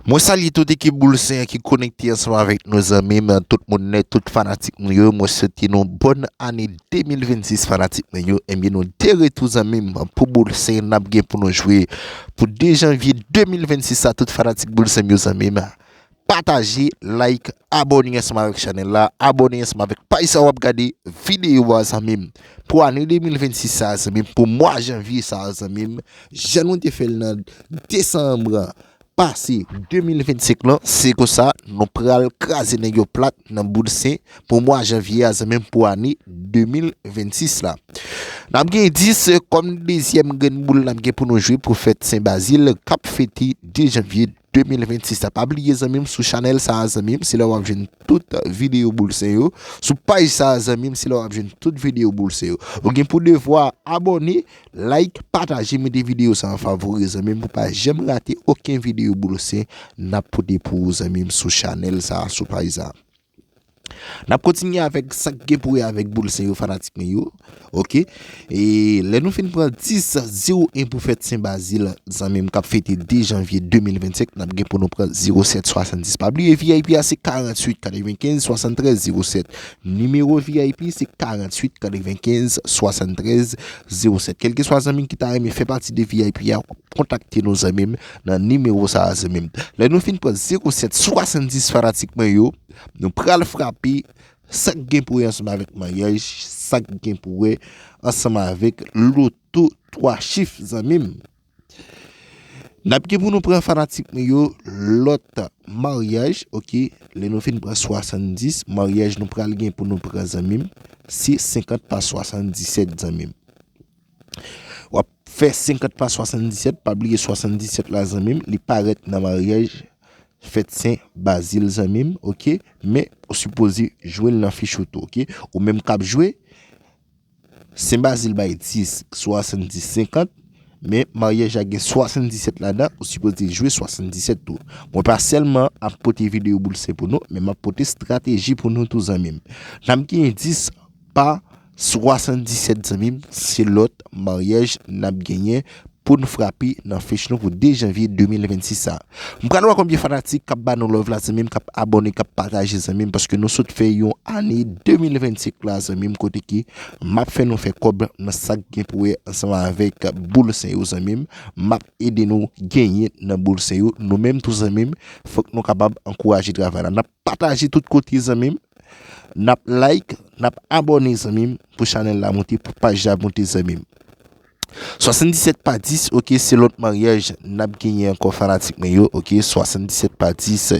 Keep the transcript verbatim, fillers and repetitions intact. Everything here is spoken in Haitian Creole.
Mwen salye tout ekip Boul Sen an ki konekte ansanm avèk nou, zanmi m, tout moun nèt, tout fanatik nou yo. Mwen swete nou bòn ane de mil vennsis, fanatik mwen yo. Ebyen, nou de retou, zanmi m, pou Boul Sen n ap gen pou nou jwe pou de janvye de mil vennsis sa, tout fanatik Boul Sen yo, zanmi m. Pataje, like, abòne ansanm avèk chanèl la, abòne ansanm avèk paj sa w ap gade videyo a, zanmi m. Pou ane de mil vennsis sa, zanmi m, pou mwa janvye sa, zanmi m, jan nou te fè l nan desanm pase de mil vennsenk lan, se konsa nou pral kraze nèg yo plat nan Boul Sen pou mwa janvye a, zanmi m, pou ane de mil vennsis la. N ap gen dis, kòm dezyèm grenn boul n ap gen pou nou jwe pou fèt Sen Bazil k ap fete de janvye de mil vennsis la. Pa bliye, zanmi m, sou chanèl sa a, zanmi m, se la w ap jwenn tout videyo Boul Sen yo. Sou paj sa a, zanmi m, se la w ap jwenn tout videyo Boul Sen yo. Ou gen pou devwa abòne, like, pataje, mete videyo sa an favori, zanmi m, pou pa janm rate okenn videyo Boul Sen n ap pote pou ou, zanmi m, sou chanèl sa a, sou paj sa a. N ap kontinye avèk sa k gen pou wè avèk Boul Sen yo, fanatik mwen yo. Oke. E lè nou fin pran dis zewo en pou fèt Sen Bazil, zanmi m, k ap fete de janvye de mil vennsenk, n ap gen pou nou pran zewo sèt swasanndis. Pa bliye, V I P a se karanntuit katrevenkenz swasanntrèz zewo sèt. Nimewo V I P se karanntuit katrevenkenz swasanntrèz zewo sèt. Kèlkeswa zanmi ki ta renmen fè pati de V I P a, w ap kontakte nou, zanmi m, nan nimewo sa a, zanmi m. Lè nou fin pran zewo sèt swasanndis, fanatik mwen yo, nou pral frape sa k gen pou wè ansanm avèk maryaj, sa k gen pou wè ansanm avèk loto twa chif, zanmi m. N ap gen pou nou pran, fanatik mwen yo, lòt maryaj, oke. Lè nou fin pran swasanndis, maryaj nou pral gen pou nou pran, zanmi m, se senkant pa swasanndisèt, zanmi m. W ap fè senkant pa swasanndisèt, pa bliye swasanndisèt la, zanmi m, li parèt nan maryaj fèt Sen Bazil, zanmi m, oke? Men, ou sipoze jwe l nan fich ou tou, oke? Ou menm k ap jwe, Sen Bazil bay dis, swasanndis, senkant, men maryaj la gen swasanndisèt ladan, ou sipoze jwe swasanndisèt tou. Mwen pa sèlman ap pote videyo Boul Sen pou nou, men m ap pote estrateji pou nou tou, zanmi m. N ap gen dis pa swasanndisèt, zanmi m, se lòt maryaj n ap genyen pou n frape nan fich nou pou de janvye de mil vennsis sa. M pral wè konbyen fanatik k ap ba nou love la, zanmi m, k ap abòne, k ap pataje, zanmi m, paske nou sot fè yon ane de mil vennsenk la, zanmi m, kote ke m ap fè nou fè kòb nan sa k gen pou wè ansanm avèk Boul Sen yo, zanmi m. M ap ede nou genyen nan Boul Sen yo. Nou menm tou, zanmi m, fòk nou kapab ankouraje travay la. N ap pataje tout kote, zanmi m. N ap like, n ap abòne, zanmi m, pou chanèl la monte, pou paj la monte, zanmi m. Swasanndisèt pa dis, oke, se lòt maryaj n ap genyen ankò, fanatik mwen yo, oke, swasanndisèt pa dis,